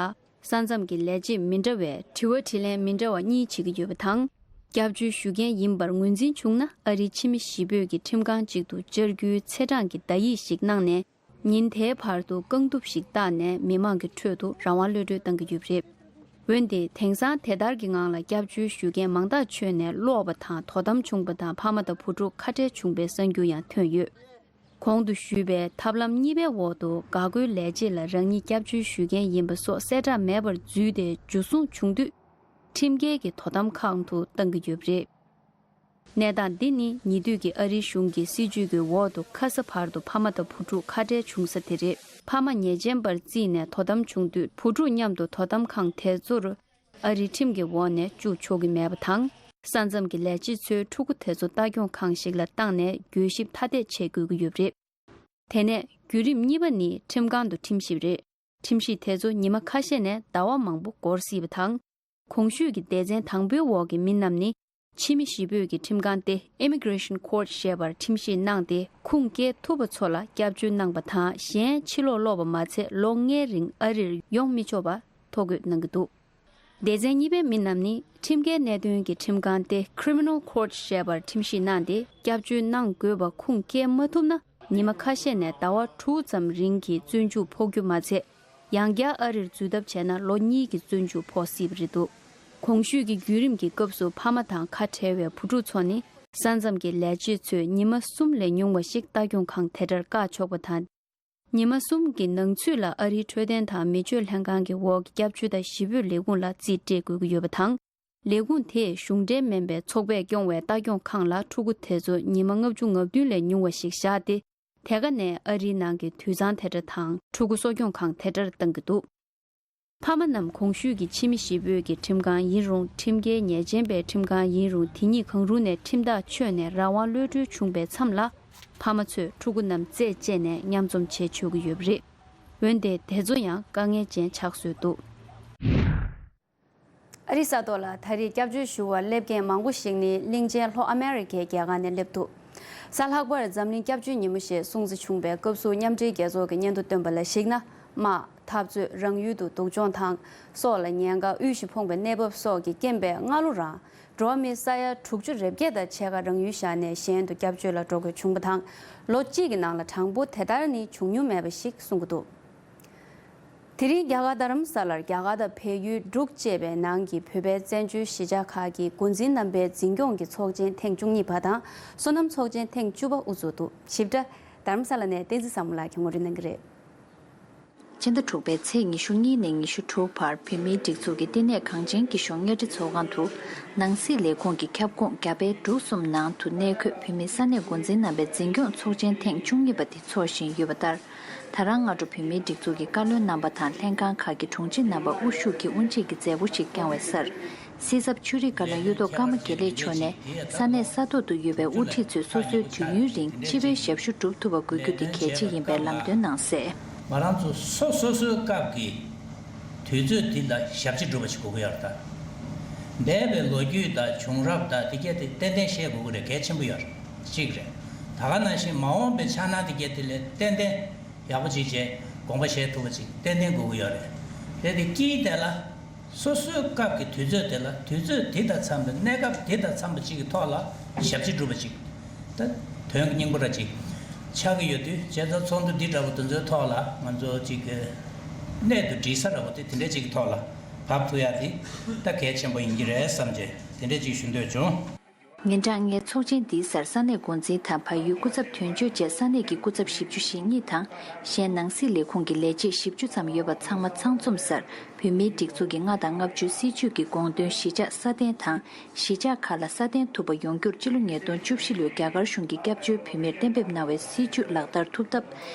ས་མཚམས་ཀྱི་ལས་བྱེད་མི་འདྲ་བས་དྲི་བ་དྲིས་ལན་མི་འདྲ་བ་གཉིས་བྱེད་ཀྱི་ཡོད་པ་དང་། སྐྱབས་བཅོལ་ཞུ་མཁན་ཡིན་པར་ངོས་འཛིན་བྱུང་ན། ཨ་རིའི་ཕྱི་མི་གཞིས་སྤོས་ཀྱི་ཁྲིམས་ཁང་ཅིག་ཏུ་བཅར་རྒྱུའི་ཚེས་གྲངས་ཀྱི་བརྡ་ཡིག་ཞིག་གནང་ནས། ཉིན་དེའི་བར་དུ་རྐང་གདུབ་ཞིག་བཏགས་ནས་མི་མང་གི་ཁྲོད་དུ་རང་དབང་གློད་གྲོལ་བཏང་གི་ཡོད་པ་རེད། འོན་ཏེ། དེང་སང་དེ་ལྟར་གྱི་ངང་ལ་སྐྱབས་བཅོལ་ཞུ་མཁན་མང་ཐག་ཆོད་ནས་ལོག་པ་དང་དོ་དམ་བྱུང་པ་དང་། ཕ་མ་དང་བུ་ཕྲུག་ཁ་བྲལ་བྱུང་པའི་གསར་འགྱུར་ཡང་ཐོན་ཡོད། གོང་དུ་ཞུས་པའི་ཐབས་ལམ་གཉིས་པའི་འོག་ཏུ། འགག་སྒོའི་ལས་བྱེད་ལ་རང་ཉིད་སྐྱབས་བཅོལ་ཞུ་མཁན་ཡིན་པ་སོགས་གསལ་བསྒྲགས་མེད་པར་འཛུལ་ཏེ་འཇུ་བཟུང་བྱུང་དུས། ཁྲིམས་འགལ་གྱི་དོ་དམ་ཁང་དུ་བཏང་གི་ཡོད་པ་རེད། གནས་སྟངས་འདི་ནི་ཉེ་དུས་ཀྱི་ཨ་རིའི་གཞུང་གི་སྲིད་བྱུས་ཀྱི་འོག་ཏུ། ཁ་ས་བར་དུ་ཕ་མ་དང་བུ་ཕྲུག་ཁ་བྲལ་བྱུང་ས་དེ་རེད། ཕ་མ་ཉེས་ཅན་པར་བརྩིས་ནས་དོ་དམ་བྱུང་དུས། བུ་ཕྲུག་མཉམ་དུ་དོ་དམ་ཁང་དེ་ཚོར་ཨ་རིའི་ཁྲིམས་ཀྱི་འོག་ནས་བཅུག་ཆོག་གི་མེད་པ་དང་། ས་མཚམས་ཀྱི་ལས་བྱེད་ཚོས་ཕྲུ་གུ་དེ་ཚོ་ལྟ་སྐྱོང་ཁང་ཞིག་ལ་བཏང་ནས་གྱོད་ཞིབ་ཐ་དད་བྱེད་དགོས་ཀྱི་ཡོད་པ་རེད། དེ་ནས་བརྒྱུད་རིམ་གཉིས་པ་ནི་ཁྲིམས་ཁང་དུ་ཁྲིམས་ཞིབ་རེད། ཁྲིམས་ཞིབ་དེ་ཚོ་ཉི་མ་ཁ་ཤས་ནས་ཟླ་བ་མང་པོ་འགོར་སྲིད་པ་དང་། གོང་ཞུས་ཀྱི་སྡེ་ཚན་དང་པོའི་འོག་གི་མི་རྣམས་ནི། ཕྱི་མི་གཞིས་སྤོས་ཀྱི་ཁྲིམས་ཁང་སྟེ། Immigration Court ཞེས་པར་ཁྲིམས་ཞིབ་གནང་སྟེ། ཁུངས་སྐྱེལ་ཐུབ་པ་ཚོ་ལ་སྐྱབས་བཅོལ་གནང་པ་དང་། གཞན་ཕྱི་ལོགས་སློག་པ་མ་ཚད། ལོ་ལྔའི་རིང་ཨ་རིར་ཡོང་མི་ཆོག་པ་ཐོ་འགོད་གནང་གི་འདུག་སྡེ་ཚན་གཉིས་པའི་མི་རྣམས་ནི། ཁྲིམས་འགལ་གནད་དོན་གྱི་ཁྲིམས་ཁང་སྟེ། Criminal Court ཞེས་པར་ཁྲིམས་ཞིབ་གནང་སྟེ། སྐྱབས་བཅོལ་གནང་དགོས་པ་ཁུངས་སྐྱེལ་མ་ཐུབ་ན། ཉི་མ་ཁ་ཤས་ནས་ཟླ་བ་དྲུག་ཙམ་རིང་གི་བཙོན་འཇུག་ཕོག་རྒྱུ་མ་ཚད། ཡང་བསྐྱར་ཨ་རིར་འཛུལ་ཐབས་བྱས་ན། ལོ་གཉིས་ཀྱི་བཙོན་འཇུག་ཕོག་སྲིད་པ་རེད་འདུག་གོང་ཞུས་ཀྱི་བརྒྱུད་རིམ་གྱི་སྐབས་སུ། ཕ་མ་དང་ཁ་བྲལ་བའི་བུ་ཕྲུག་ཚོ་ནི། ས་མཚམས་ཀྱི་ལས་བྱེད་ཚོས་ཉི་མ་གསུམ་ལས་ཉུང་བ་ཞིག་ལྟ་སྐྱོང་ཁང་དེ་འདྲར་བཀག་ཆོག་པ་དང་། ཉི་མ་གསུམ་གྱི་ནང་ཚུད་ལ་ཨ་རིའི་འཕྲོད་བསྟེན་དང་མི་སྤྱོད་ལྷན་ཁང་གི་འོག་གི་སྐྱབས་བཅོལ་དང་གཞིས་སྤོས་ལས་ཁུངས་ལ་རྩིས་སྤྲད་དགོས་ཀྱི་ཡོད་པ་དང་། ལས་ཁུངས་དེས་གཞུང་འབྲེལ་མིན་པའི་ཚོགས་པས་སྐྱོང་བའི་ལྟ་སྐྱོང་ཁང་ལ་ཕྲུ་གུ་དེ་ཚོ་ཉི་མ་ལྔ་བཅུ་ང་བདུན་ལས་ཉུང་བ་ཞིག་བཞག་སྟེ། དེ་ག་ནས་ཨ་རིའི་ནང་གི་དུད་ཚང་དེ་འདྲ་དང་། ཕྲུ་གུ་གསོ་སྐྱོང་ཁང་དེ་འདྲར་བཏང་གི་འདུག་ཕ་མ་རྣམས་གོང་ཞུས་ཀྱི་ཕྱི་མི་གཞིས་སྤོས་ཀྱི་ཁྲིམས་ཁང་ཡིན་རུང་། ཁྲིམས་འགལ་ཉེས་ཅན་པའི་ཁྲིམས་ཁང་ཡིན་རུང་། དེ་གཉིས་གང་རུང་ནས་ཁྲིམས་ཐག་ཆོད་ནས་རང་དབང་གློད་གྲོལ་བྱུང་པའི་མཚམས་ལ། ཕ་མ་ཚོས་ཕྲུ་གུ་རྣམས་རྩད་བཅད་ནས་མཉམ་འཛོམས་བྱེད་ཆོག་གི་ཡོད་པ་རེད། འོན་ཏེ་དེ་ཚོ་ཡང་དཀའ་ངལ་ཅན་ཆགས་བཟོས་འདུག་ཨ་རིའི་ས་ཐོག་ལ་ད་རེས་སྐྱབས་བཅོལ་ཞུ་བར་སླེབས་མཁན་མང་པོ་ཞིག་ནི་གླིང་ཆེན་ལྷོ་ཨ་མེ་རི་ཁའི་རྒྱལ་ཁག་ནས་སླེབས་འདུག་གཟའ་ལྷག་པར་འཛམ་གླིང་སྐྱབས་བཅོལ་ཉིན་མོ་ཞེས་སྲུང་བརྩི་བྱུང་བའི་སྐབས་སུ། མཉམ་འབྲེལ་རྒྱལ་ཚོགས་ཀྱི་སྙན་ཐོ་བཏོན་པ་ལ་གཞིགས་ན། དམག་འཐབ་རྩོད། རང་ཡུལ་དུ་སྡུག་སྦྱོང་དང་སྲོག་ལ་ཉེན་ཁ། དབུལ་ཞིང་ཕོངས་པའི་གནས་བབ་སོགས་ཀྱི་རྐྱེན་པས། སྔ་ལོ་རང་འགྲོ་བ་མི་ས་ཡ་དྲུག་ཅུ་རེ་བརྒྱད་དང་ཕྱེད་ཀ་རང་ཡུལ་བཞག་ནས་གཞན་དུ་སྐྱབས་བཅོལ་ལ་འགྲོ་དགོས་བྱུང་བ་དང་། ལོ་གཅིག་གི་ནང་ལ་གྲངས་འབོར་དེ་ལྟར་ནི་བྱུང་མྱོང་མེད་པ་ཞིག་གསུང་གི་འདུག་དེ་རིང་རྒྱ་གར་རྡ་རམ་ས་ལར་རྒྱ་གར་དང་བལ་ཡུལ་འབྲུག་བཅས་པའི་ནང་གི་བོད་པའི་བཙན་བྱོལ་གཞིས་ཆགས་ཁག་གི་འགོ་འཛིན་རྣམ་པའི་འཛིན་སྐྱོང་གི་ཚོགས་ཆེན་ཐེངས་བཅུ་གཉིས་པ་དང་། སོ་ནམ་ཚོགས་ཆེན་ཐེངས་བཅུ་པ་དབུ་འཛུགས་འདུག་ཞིབ་ཕྲ་རྡ་རམ་ས་ལ་ནས་བསྟན་འཛིན་བཟང་མོ་ལགས་ཀྱིས་ངོ་སྤྲོད་གནང་གི་རེད། ཕྱི་ཟླ་དྲུག་པའི་ཚེས་ཉི་ཤུ་གཉིས་ནས་ཉི་ཤུ་དྲུག་བར་བོད་མིའི་སྒྲིག་འཛུགས་ཀྱི་བསྟི་གནས་གངས་ཅན་སྐྱིད་གཤོངས་གཉའ་ཁྲི་ཚོགས་ཁང་དུ། ནང་སྲིད་ལས་ཁུངས་ཀྱི་ཁྱབ་ཁོངས་རྒྱ་བལ་འབྲུག་གསུམ་ནང་དུ་གནས་འཁོད་བོད་མིའི་ས་གནས་འགོ་འཛིན་རྣམ་པའི་འཛིན་སྐྱོང་ཚོགས་ཆེན་ཐེངས་བཅུ་གཉིས་པ་དེ་འཚོགས་བཞིན་ཡོད་པ་ལྟར། ད་རང་སྔ་དྲོ་བོད་མིའི་སྒྲིག་འཛུགས་ཀྱི་བཀའ་བློན་རྣམ་པ་དང་ལྷན་ཁང་ཁག་གི་དྲུང་ཆེ་རྣམ་པ་དབུ་བཞུགས་ཀྱིས་དབུ་འབྱེད་ཀྱི་མཛད་སྒོ་ཞིག་བསྐྱངས་བའི་སར། སྲིད་ཚབ་ཆོས་རིག་བཀའ་བློན་གཡུ་ཐོག་ཀརྨ་དགེ་ལེགས་མཆོག་ནས་ས་གནས་ས་ཐོག་ཏུ་ཡོད་པའི་དབུ་ཁྲིད་ཚོས་སོ་སོའི་དུས་ཡུན་རིང་སྤྱི་པའི་ཞབས་ཞུ་སྒྲུབ་ཐུབ་པ་དགོས་རྒྱུ་དེ་གལ་ཆེ་ཡིན་པའི་ལམ་སྟོན་གནང་གསལ། ང་རང་ཚོ་སོ་སོ་སོའི་སྐབས་ཀྱི་དུས་ཚོད་འདི་ལ་ཞབས་ཕྱི་སྒྲུབ་པ་ཞིག་དགོས་ཀྱི་ཡོད་རེད་ད། འདས་པའི་ལོ་རྒྱུས་དང་བྱུང་རབས་དང་དེ་གས་དེ་ཏན་ཏན་ཤེས་དགོས་ཀྱི་རེད། གལ་ཆེན་པོ་ཡོད་རེད། གཅིག་རེད། ད་ག་ནང་བཞིན་མ་འོངས་པའི་འཆར་སྣང་དེ་གས་དེ་ལ་ཏན་ཏན་ཡག་པོ་ཅིག་བྱས་དགོངས་པ་བཞེས་ཐུབ་པ་ཅིག་ཏན་ཏན་དགོས་ཀྱི་ཡོད་རེད། དེ་དེ་དཀྱིལ་དེ་ལ། སོ་སོའི་སྐབས་ཀྱི་དུས་ཚོད་དེ་ལ་དུས་ཚོད་འདི་དང་འཚམས་པའི་གནས་སྐབས་འདི་དང་འཚམས་པ་ཅིག་གི་ཐོག་ལ་ཞབས་ཕྱི་སྒྲུབ་པ་ཅིག་ད་དོན་གྱི་སྙིང་པོ་ར་ཅིག་ཆགས་ཀྱི་ཡོད་དུས་བྱས་ཙང་ཚོགས་འདུ་འདི་འདྲ་བོ་དེ་ཚོའི་ཐོག་ལ་ང་ཚོ་ཅིག་གི་གནད་དུ་འདྲིས་ས་འདྲ་བོ་དེ་དེ་འདྲ་ཅིག་གི་ཐོག་ལ་བབས་ཐུབ་ཡ་དེ་ད་གལ་ཆེན་པོ་ཡིན་གྱི་རེད་བསམ་བྱས་དེ་འདྲ་ཅིག་ཞུ་འདོད་བྱུང་། ཉིན་གྲངས་ལྔའི་ཚོགས་ཆེན་འདིའི་སར་ས་གནས་འགོ་འཛིན་དང་བལ་ཡུལ་སྐུ་ཚབ་དོན་གཅོད་བཅས་ས་གནས་ཀྱི་སྐུ་ཚབ་བཞི་བཅུ་ཞེ་གཉིས་དང་གཞན་ནང་སྲིད་ལས་ཁུངས་ཀྱི་ལས་བྱེད་བཞི་བཅུ་ཙམ་ཡོད་པ་ཚང་མ་ཚང་འཛོམས་སར་བོད་མིའི་སྒྲིག་འཛུགས་ཀྱི་ལྔ་དང་ལྔ་བཅུའི་སྲིད་བྱུས་ཀྱི་དགོངས་དོན་གཞིས་ཆགས་སྲ་བརྟན་དང་གཞིས་ཆགས་ཁག་ལ་སྲ་བརྟན་ཐུབ་པ་ཡོང་རྒྱུར་སྤྱི་ལོ་ཉིས་སྟོང་བཅུ་བཞི་ལོའི་རྒྱ་གར་གཞུང་གིས་སྐྱབས་བཅོལ་བོད་མིར་གཏན་འབེབས་གནང་བའི་སྲིད་བྱུས་ལག་བསྟར་ཐུབ་ཐབས།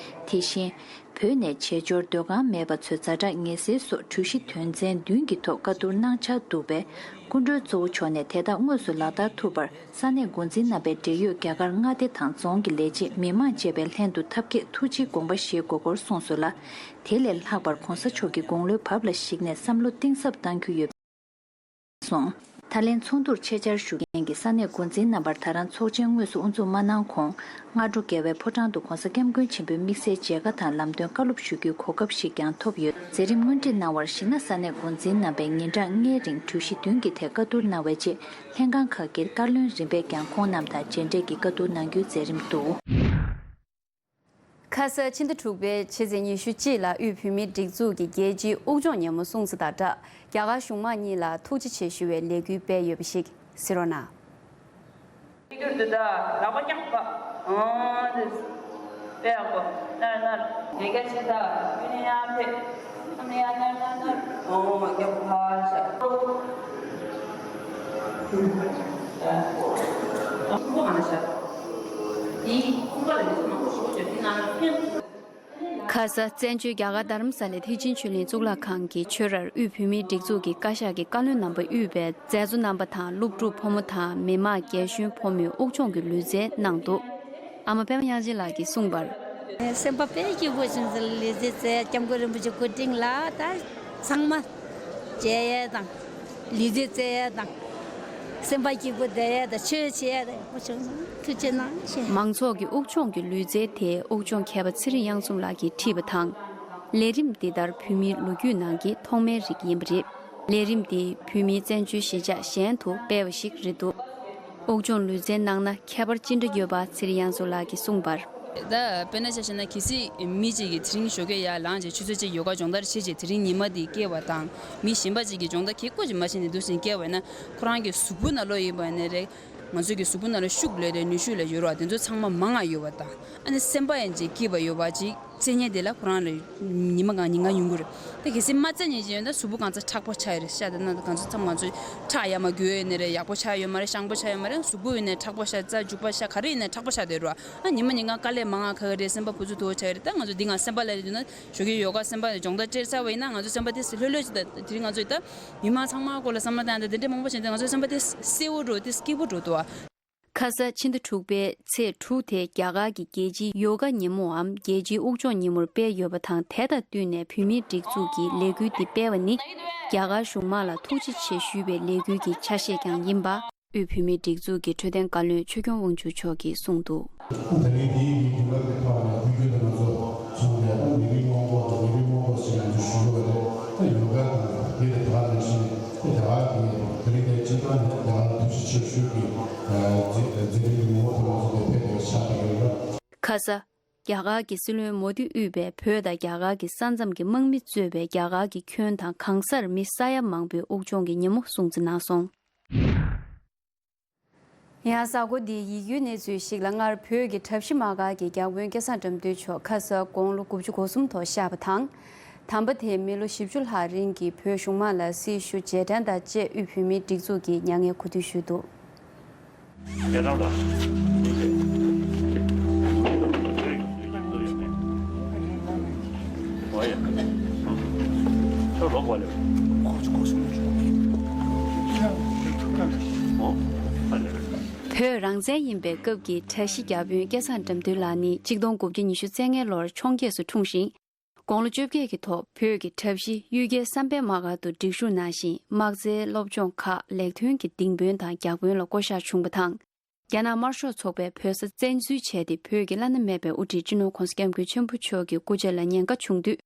དེ་བཞིན། བོད་ནས་བྱེས་འབྱོར་སྡོད་ཁང་མེད་པ་ཚོའི་ཛ་དྲག་ངལ་སེལ་སོགས་གྲོས་གཞི་དོན་ཚན་བདུན་གྱི་ཐོག་བཀའ་བསྡུར་གནང་འཆར་འདུག་པས། སྐུ་མགྲོན་གཙོ་བོ་མཆོག་ནས་དེ་དག་དངོས་སུ་ལག་བསྟར་ཐུབ་པར་ས་གནས་འགོ་འཛིན་རྣམ་པས་འབྲེལ་ཡོད་རྒྱ་གར་མངའ་སྡེ་དང་རྫོང་གི་ལས་བྱེད་མི་མང་བཅས་པའི་ལྷན་དུ་ཐབས་མཁས་ཐུགས་རྗེའི་དགོངས་པ་བཞེས་དགོས་སྐོར་གསུངས་སོང་ལ། དེ་ལས་ལྷག་པར་གོང་ས་མཆོག་གི་དགུང་ལོའི་བབ་ལ་གཞིགས་ནས་བསམ་བློ་གཏིང་ཟབ་གཏང་རྒྱུ་ཡོད། སོང་། ད་ལན་ཚོགས་འདུར་ཆེད་བཅར་ཞུ་མཁན་གྱི་ས་གནས་འགོ་འཛིན་རྣམ་པར་ད་རང་ཚོགས་ཆེན་དངོས་སུ་དབུ་འཛུགས་མ་གནང་གོང་། སྔ་དྲོ་རྒྱལ་བའི་ཕོ་བྲང་དུ་༧གོང་ས་༧སྐྱབས་མགོན་ཆེན་པོའི་དམིགས་བསལ་མཇལ་ཁ་དང་ལམ་སྟོན་བཀའ་སློབ་ཞུ་རྒྱུའི་གོ་སྐབས་ཤིག་ཀྱང་ཐོབ་ཡོད། མཛད་རིམ་སྔོན་ཁྲིད་གནང་བར་གཞིགས་ན་ས་གནས་འགོ་འཛིན་རྣམ་པས་ཉིན་གྲངས་ལྔའི་རིང་གྲོས་གཞི་བདུན་གྱི་ཐད་བཀའ་བསྡུར་གནང་བའི་རྗེས་ལྷན་ཁང་ཁག་གི་བཀའ་བློན་རིམ་པས་ཀྱང་ཁོང་རྣམས་དང་མཇལ་འཕྲད་ཀྱིས་བཀའ་བསྡུར་གནང་རྒྱུའི་མཛད་རིམ་འདུག། ཁ་ས་ཕྱི་ཟླ་དྲུག་པའི་ཕྱི་ཚེས་ཉི་ཤུ་གཅིག་ལ་དབུས་བོད་མིའི་སྒྲིག་འཛུགས་ཀྱི་རྒྱལ་སྤྱིའི་དབུགས་སྦྱོང་ཉིན་མོ་སྲུང་བརྩི་དང་སྦྲགས་རྒྱ་གར་གཞུང་མང་གཉིས་ལ་ཐུགས་རྗེ་ཆེ་ཞུ་བའི་ལས་འགུལ་སྤེལ་ཡོད་པ་ཞིག་གཟིགས་རོགས་གནང་། ཡིག་སྒྱུར་དུ་ད་ལག་པ་བརྐྱངས་པ། ཨང་དེ། དཔེ་ཡག་པོ། ན་ན། ཡ་གྱལ་ཆེ་ད། ཡུན་ཡང་ཕེ། ཨམ་ཡ་ན་ན་ན། ཨོ་མ་གྱབ་ཕ་ཤ། ཨོ་མ་ཤ། དེའི་ཁུངས་པ་ལ་མི་ཚོ་མང་པོ་ཞུ་བ་བྱོས་དེ་ནང་ལ་ཕན། ཁ་ས་བཙན་བྱོལ་རྒྱ་གར་རྡ་རམ་ས་ལའི་ཐེག་ཆེན་ཆོས་གླིང་གཙུག་ལག་ཁང་གི་ཆོས་རར་དབུས་བོད་མིའི་སྒྲིག་འཛུགས་ཀྱི་བཀའ་ཤག་གི་བཀའ་བློན་རྣམ་པ་དབུས་པའི་མཛད་གཙོ་རྣམ་པ་དང་སློབ་ཕྲུག་ཕོ་མོ་དང་མི་མང་རྒན་གཞོན་ཕོ་མོས་དབུགས་སྦྱོང་གི་ལུས་རྩལ་གནང་འདུག། ཨ་མ་པད་མ་དབྱངས་ཅན་ལགས་ཀྱིས་གསུངས་པར། སེམས་པ་དཔེ་སྐྱིད་པོ་བྱུང་སོང་། ལུས་རྩལ་རྩེད་སྐྱབས་མགོན་རིན་པོ་ཆེ་སྐུ་དྲིན་ལ་ད་ཚང་མ་མཇལ་ཡས་དང་། ལུས་རྩལ་རྩེ་ཡས་དང་། སེམས་པ་སྐྱིད་པོ་བསྡད་ཡས་དང་ཆོས་བྱེད་ཡས་དང་ཡག་པོ་བྱུང་སོང་། ཐུགས་རྗེ་གནང་ཞེས། མང་ཚོགས་ཀྱི་དབུགས་སྦྱོང་གི་ལུས་རྩལ་དེ་དབུགས་སྦྱོང་མཁས་པ་ཚེ་རིང་དབྱངས་འཛོམས་ལགས་ཀྱིས་ཁྲིད་པ་དང་། ལས་རིམ་འདི་ལྟར་བོད་མིའི་ལོ་རྒྱུས་ནང་གི་ཐོག་མའི་རིགས་ཡིན་པ་རེད། ལས་རིམ་འདི་བོད་མིའི་བཙན་བྱོལ་གཞིས་ཆགས་གཞན་དུ་སྤེལ་བ་ཞིག་རེད་འདུག། དབུགས་སྦྱོང་ལུས་རྩལ་གནང་ན་ཁྱད་པར་ཅི་འདྲ་ཡོད་པ་ཚེ་རིང་དབྱངས་འཛོམས་ལགས་ཀྱིས་གསུངས་པར། ད་དཔེར་ན་ཆ་བཞག་ན་གལ་སྲིད་མི་གཅིག་གིས་དེ་རིང་ཞོགས་ཀས་ཡར་ལངས་བྱས་ཆུ་ཚོད་གཅིག་ཡོ་ག་སྦྱོང་བརྡར་བྱས་བྱས་དེ་རིང་ཉི་མ་འདི་བསྐྱལ་བ་དང་། མི་གཞན་པ་གཅིག་གིས་སྦྱོང་བརྡར་གྱི་སྐོར་ཅིག་མ་བྱས་ནས་འདུག་སེ་བསྐྱལ་བ་ཡིན་ན་ཁོ་རང་གི་གཟུགས་པོ་ནང་ལོགས་ཡིན་པ་ཡིན་ན་རེད། ང་ཚོ་གི་གཟུགས་པོ་ནང་ལ་ཤུགས་ལས་དེ་ནུས་ཤུགས་ལ་ཡོད་རེད་བ། དེ་ཚོ་ཚང་མ་མང་ང་ཡོད་པ་དང་། ཨ་ནི་སེམས་པ་ཡང་ཅིག་སྐྱིད་པ་ཡོད་པ་ཅིག་རྩེད་མཁན་དེ་ལ་ཁོ་རང་ལ་ཉི་མ་གང་ཉིན་གང་ཡོང་གི་རེད། དེ་གལ་སྲིད་མ་རྩེད་མཁན་ཅིག་ཡོད་ན་གཟུགས་པོ་གང་ཚ་མཁྲེགས་པོ་ཆགས་ཡོད་རེད་ཤག་དེ་ན་གང་ཚ་ཚང་མ་ང་ཚོ་ཁྲག་ཡར་མར་རྒྱུག་ཡོད་ནི་རེད། ཡག་པོ་ཆགས་ཡོད་མ་རེད། ཤངས་པོ་ཆགས་ཡོད་མ་རེད། གཟུགས་པོ་ཡིན་ནའི་མཁྲེགས་པོ་ཤག་རྩ་འཇུག་པ་ཤག་ག་རེ་ཡིན་ནའི་མཁྲེགས་པོ་ཆགས་བསྡད་རེད་བ། ཨ་ཉི་མ་ཉིན་གང་དཀའ་ལས་མང་ང་ཁག་གི་རེད། སེམས་པ་ཕུ་ཚུ་དོ་ཆགས་ཡོད་རེད། ད་ང་ཚོ་འདི་གང་སེམས་པ་ལ་རེད་འདུག་ན་ཞོགས་ཀས་ཡོ་ག་སེམས་པ་ལ་སྦྱོང་བརྡར་སྤྲད་ཚར་བ་ཡིན་ན་ང་ཚོ་སེམས་པ་དེ་ལྷོད་ལྷོད་ཅིག་ད་དེ་རིང་ང་ཚོ་ད། མི་མང་ཚང་མ་སྐོར་ལ་བསམ་བློ་བཏང་ཡང་དེ་འདྲ་མང་པོ་བྱས་ཏེ་ང་ཚོའི་སེམས་པ་དེ་གསལ་བོ་འགྲོ་དེ་སྐྱིད་པོ་འགྲོ་འདུག་ཨ། ཁ་ས་ཕྱི་ཟླ་དྲུག་པའི་ཚེས་དྲུག་དེ་རྒྱ་གར་གྱི་རྒྱལ་སྤྱིའི་ཡོ་ག་ཉིན་མོའམ་རྒྱལ་སྤྱིའི་དབུགས་སྦྱོང་ཉིན་མོར་སྤེལ་ཡོད་པ་དང་། དེ་དང་བསྟུན་ནས་བོད་མིའི་སྒྲིག་འཛུགས་ཀྱིས་ལས་འགུལ་འདི་སྤེལ་བ་ནི་རྒྱ་གར་གཞུང་མང་ལ་ཐུགས་རྗེ་ཆེ་ཞུ་བའི་ལས་འགུལ་གྱི་ཆ་ཤས་ཀྱང་ཡིན་པ། དབུས་བོད་མིའི་སྒྲིག་འཛུགས་ཀྱི་འཕྲོད་བསྟེན་བཀའ་བློན་ཆོས་སྐྱོང་དབང་ཕྱུག་མཆོག་གིས་གསུངས་འདུག། ད་རེས་འདིའི་མི་དུས་རབས་ཀྱི་ཐོག་ནས་དུས་རྒྱུན་དུ་ང་ཚོ་བྱུང་བའི་ད་མི་རིགས་མང་པོ་དང་མི་རིགས་མང་པོ་ཞིག་ང་ཚོ་བཞུགས་ཡོད་རེད། ད་ཡོ་ག་དང་དེ་དེ་དག་ནང་བཞིན་དེ་དེ་བ་གི་དེ་རིང་དེ་སྤྱི་བཏང་ནས་དེ་བ་ཐུགས་རྗེ་ཆེ་ཞུ་གི་འཛིན་འཛིན་རིམ་གྱི་ངོ་བོ་དེ་ང་ཚོ་དེ་ཕེབས་པའི་ཆ་དེ་ཡོད་རེད། ཁ་ས། རྒྱ་གར་གྱི་སྲིད་བློན་མོ་དི་དབུས་པའི་བོད་དང་རྒྱ་གར་གྱི་ས་མཚམས་ཀྱི་དམག་མི་གཙོས་པའི་རྒྱ་གར་གྱི་ཁྱོན་དང་གང་སར་མི་ས་ཡ་མང་པོས་དབུགས་སྦྱོང་གི་ཉིན་མོ་སྲུང་བརྩི་གནང་སོང་། ཡང་གཟའ་འཁོར་འདིའི་ཡིད་སྐྱོའི་གནས་ཚུལ་ཞིག་ལ། སྔར་བོད་ཀྱི་གྲྭ་བཞི་དམག་སྒར་གྱི་བརྒྱ་དཔོན་སྐལ་བཟང་དགྲ་འདུལ་མཆོག་ཁ་སང་དགུང་ལོ་དགུ་བཅུ་གོ་གསུམ་ཐོག་གཤེགས་པ་དང་། དམ་པ་དེས་མི་ལོ་བཞི་བཅུ་ལྷག་རིང་གི་བོད་གཞུང་མང་ལ་སྲི་ཞུ་རྗེས་དྲན་དང་བཅས་དབུས་བོད་མིའི་སྒྲིག་འཛུགས་ཀྱིས་མྱ་ངན་གུས་འདུད་ཞུས་འདུག། རྒྱ་ནག་ལ། ཁྱོད་ལོག་པ་ལས། ཁོ་ཚོ་སྒོ་གསུམ་ནས་འགྲོ་གི། ནང་ཚན་ཡིན་པའི་སྐབས་ཀྱི་གྲྭ་བཞི་བརྒྱ་དཔོན་སྐལ་བཟང་དགྲ་འདུལ་ལགས་ནི་ཆིག་སྟོང་དགུ་བརྒྱ་ཉི་ཤུ་རྩ་ལྔའི་ལོར་འཕྱོངས་རྒྱས་སུ་འཁྲུངས་ཤིང་། དགུང་ལོ་བཅོ་བརྒྱད་ཀྱི་ཐོག་བོད་ཀྱི་གྲྭ་བཞི་གཡུལ་རྒྱལ་བསམ་འཕེལ་མ་གར་དུ་སྒྲིག་ཞུགས་གནང་ཞིང་། དམག་རྩལ་སློབ་སྦྱོང་ཁག་ལེགས་ཐོན་གྱི་ལྡིང་དཔོན་དང་བརྒྱ་དཔོན་ལ་བསྐོ་གཞག་བྱུང་བ་དང་། རྒྱ་ནག་དམར་ཤོག་ཚོགས་པས་བོད་ས་བཙན་འཛུལ་བྱས་ཏེ། བོད་ཀྱི་བླ་ན་མེད་པའི་དབུ་ཁྲིད་སྤྱི་ནོར་༸གོང་ས་༸སྐྱབས་མགོན་ཆེན་པོ་མཆོག་གི་སྐུ་ཕྱྭ་ལ་ཉེན་ཁ་བྱུང་དུས།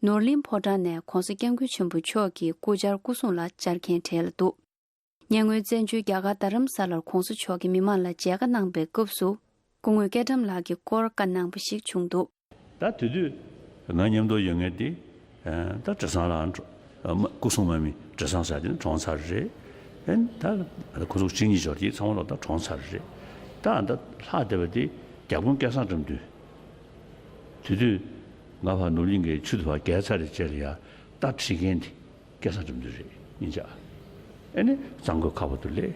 ནོར་གླིང་ཕོ་བྲང་ནས་༸གོང་ས་༸སྐྱབས་མགོན་ཆེན་པོ་མཆོག་གི་སྐུ་བཅར་སྐུ་སྲུང་ལ་བཅར་མཁན་གྲས་ལ་འདུག་ཉེ་སྔོན་བཙན་བྱོལ་རྒྱ་གར་རྡ་རམ་ས་ལར་༸གོང་ས་མཆོག་གིས་མི་མང་ལ་མཇལ་ཁ་གནང་པའི་སྐབས་སུ། སྐུ་ངོ་སྐལ་བཀྲམ་ལགས་ཀྱི་སྐོར་བཀའ་གནང་པ་ཞིག་བྱུང་འདུག་ད་དེ་དུས་ང་མཉམ་དུ་ཡོད་མཁན་དེ། ད་བྲེ་སྲང་ལ་སྐུ་སྲུང་མ་མི་བྲེ་སྲང་ཟེར་དེ་ནི་གྲོངས་ཚར་རེད། ད་ཁོ་ཚོ་གཅིག་གཉིས་འབྱོར་དེ་ཚང་མ་ལོ་ད་གྲོངས་ཚར་རེད། ད་ད་ལྷག་བསྡད་པ་དེ་བརྒྱ་དཔོན་སྐལ་བཟང་དགྲ་འདུལ། དེ་དུས་ང་ཕར་ནོར་གླིང་གི་ཆུ་དུ་ཕར་བརྒལ་ཚར་རེད་ཅེས་ལ་ཡ་རྟ་ཁྲིད་མཁན་དེ་སྐལ་བཟང་དགྲ་འདུལ་རེད། སྙིང་རྗེ། ཨེ་ནི་གཙང་ཁོས་ཁ་བ་དུ་ལས།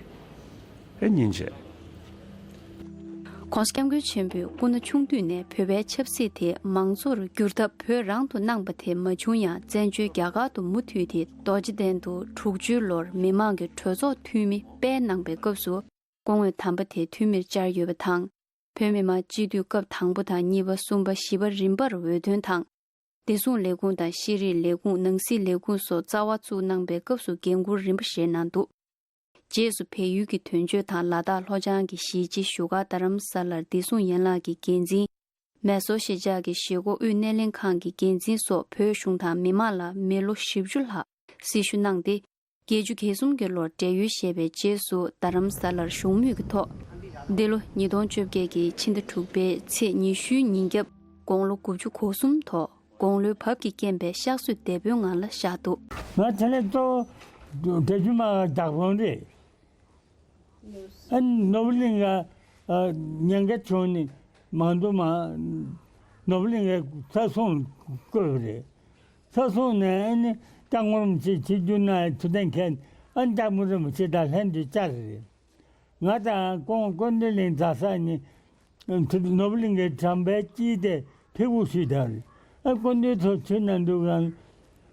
ཨེ་སྙིང་རྗེ།༸གོང་ས་༸སྐྱབས་མགོན་ཆེན་པོས་སྐུ་ན་ཆུང་དུས་ནས་བོད་པའི་ཆབ་སྲིད་དེ་མང་གཙོར་བསྒྱུར་ཐབས་བོད་རང་དུ་གནང་པ་དེ་མ་བྱུང་ཡང་། བཙན་བྱོལ་རྒྱ་གར་དུ་མུ་མཐུད་དེ་རྡོ་རྗེ་གདན་དུ་དྲུག་ཅུའི་ལོར་མི་མང་གི་གྲོས་ཚོགས་འཐུས་མི་སྤེལ་གནང་པའི་སྐབས་སུ། སྐུ་ངོ་དམ་པ་དེ་འཐུས་མིར་བཅར་ཡོད་པ་དང་། བོད་མི་མང་སྤྱི་འཐུས་སྐབས་དང་པོ་དང་གཉིས་པ། གསུམ་པ། བཞི་པ་རིམ་པར་འོས་ཐོན་དང་། བདེ་སྲུང་ལས་ཁུངས་དང་། ཤེས་རིག་ལས་ཁུངས། ནང་སྲིད་ལས་ཁུངས་སོགས་རྩ་བ་བཙུགས་གནང་པའི་སྐབས་སུ་འགན་འཁུར་རིམ་པ་བཞེས་གནང་འདུག་རྗེས་སུ་བལ་ཡུལ་གྱི་དོན་གཅོད་དང་ལ་དྭགས་ལྷོ་བྱང་གི་གཞིས་བྱེས་བཞུགས་སྒར་རྡ་རམ་ས་ལར་བདེ་སྲུང་ཡན་ལག་གི་འགན་འཛིན། མེ་སོར་གཞིས་ཆགས་ཀྱི་གཞིས་འགོ་དབུས་སྣེ་ལེན་ཁང་གི་འགན་འཛིན་སོགས་བོད་གཞུང་དང་མི་མང་ལ་མི་ལོ་བཞི་བཅུ་ལྷག་སྲི་ཞུ་གནང་སྟེ། བརྒྱད་ཅུ་གྱ་གསུམ་གྱི་ལོར་བགྲེས་ཡོལ་བཞེས་པའི་རྗེས་སུ་རྡ་རམ་ས་ལར་བཞུགས་མུས་ཀྱི་ཐོག་འདི་ལོ་ཉིས་སྟོང་བཅོ་བརྒྱད་ཀྱི་ཕྱི་ཟླ་དྲུག་པའི་ཚེས་ཉི་ཤུའི་ཉིན་རྒྱབ་དགུང་ལོ་དགུ་བཅུ་གོ་གསུམ་ཐོག་དགུང་ལོའི་བབ་ཀྱི་རྐྱེན་པས་གཤགས་གསོས་དེད་དཔོན་ངང་ལ་བཞག་འདུག་ང་དེ་ནས་གཙོ་བོ་བགྲེས་ཡོལ་མ་བདག་དབང་རེད། ཨ་ནི་ནོར་བུ་གླིང་ག་ཉེན་ཁ་བྱུང་ནས་མ་འདུག་མ། ནོར་བུ་གླིང་ག་ས་སྲུང་བསྐོས་པ་རེད། ས་སྲུང་ནས་ཨ་ནི་སྐྱབས་མགོན་རིན་པོ་ཆེ་ཆིབས་བསྒྱུར་གནང་ཡ་ཐུགས་གཏན་འཁེལ། ཨ་ནི་སྐྱབས་མགོན་རིན་པོ་ཆེ་དང་ལྷན་དུ་བཅར་རེད། ང་དང་ཀོང་ཀོང་སྡེ་གླིང་རྫ་ས་ནས་ནོར་བུ་གླིང་གའི་གྲམ་པའི་དཀྱིལ་དེ་ཕེབས་སྒུག་ཞུས་དང་། ཨ་སྐུ་མདུན་ཚོ་ཚུར་ན་འདུག་གམ།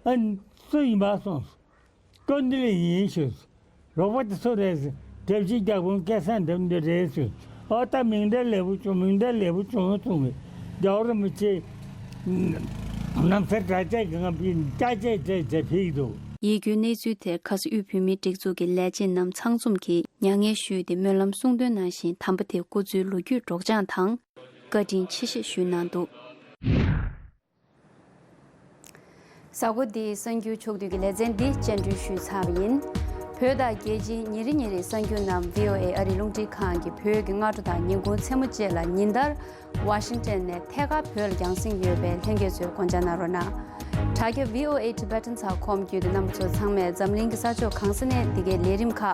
ཨ་སུ་ཡིན་པ་སོང་། སྐུ་མདུན་ལ་ཡིན་ཞུས། རོགས་པ་དེ་སུ་རེད་ཟེར། གྲྭ་བཞི་བརྒྱ་དཔོན་སྐལ་བཟང་དགྲ་འདུལ་རེད་ཟེར། ཨོ་ད་མིང་གྲགས་ལེགས་པོ་བྱུང་། མིང་གྲགས་ལེགས་པོ་བྱུང་གསུངས་པས། རྒྱལ་བ་རིན་པོ་ཆེ་ནམ་སར་གྲྭ་ཆས་ཀྱི་ངང་ཕིག་ཅ་ཆས་སྤྲས་བྱས་ཕིག་འདུག་ཡིད་སྐྱོའི་གནས་ཚུལ་དེར་ཁ་སང་དབུས་བོད་མིའི་སྒྲིག་འཛུགས་ཀྱི་ལས་བྱེད་རྣམས་ཚང་འཛོམས་ཀྱིས་མྱ་ངན་ཞུས་ཏེ་སྨོན་ལམ་གསུང་འདོན་གནང་བཞིན། དམ་པ་དེའི་སྐུ་ཚེའི་ལོ་རྒྱུས་སྒྲོག་སྦྱང་དང་བཀའ་དྲིན་ཆེ་ཞེས་ཞུས་གནང་འདུག་གཟའ་འཁོར་འདིའི་གསར་འགྱུར་ཕྱོགས་བསྡུས་ཀྱི་ལེ་ཚན་འདི་སྤྱན་འབུལ་ཞུས་ཚར་བ་ཡིན། བོད་དང་རྒྱལ་སྤྱིའི་ཉིན་རེ་ཉིན་རེའི་གསར་འགྱུར་རྣམས་བྷི་ཨོ་ཨེ་ཨ་རིའི་རླུང་འཕྲིན་ཁང་གི་བོད་ཀྱི་སྔ་དྲོ་དང་ཉིན་གུང་མཚན་མོ་བཅས་ལ་ཉིན་ལྟར་ཝ་ཤིང་ཊོན་ནས་ཐད་ཀར་བོད་ལ་རྒྱང་སྲིང་ཡོད་པས་ལྷན་རྒྱས་ཚོས་དགོངས་འཇགས་གནང་རོགས་གནང་། དྲ་རྒྱ་བྷི་ཨོ་ཨེ་ཊི་བྷེ་ཊན་ཚགས་ཁོམ་བརྒྱུད་དེ་རྣམ་པ་ཚོ་ཚང་མས་འཛམ་གླིང་གི་ས་ཕྱོགས་གང་ས་ནས་འདི་གའི་ལས་རིམ་ཁག་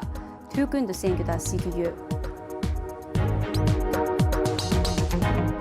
དུས་ཀུན་ཏུ་གསན་རྒྱུ་དང་གཟིགས་རྒྱུ་ཡོད།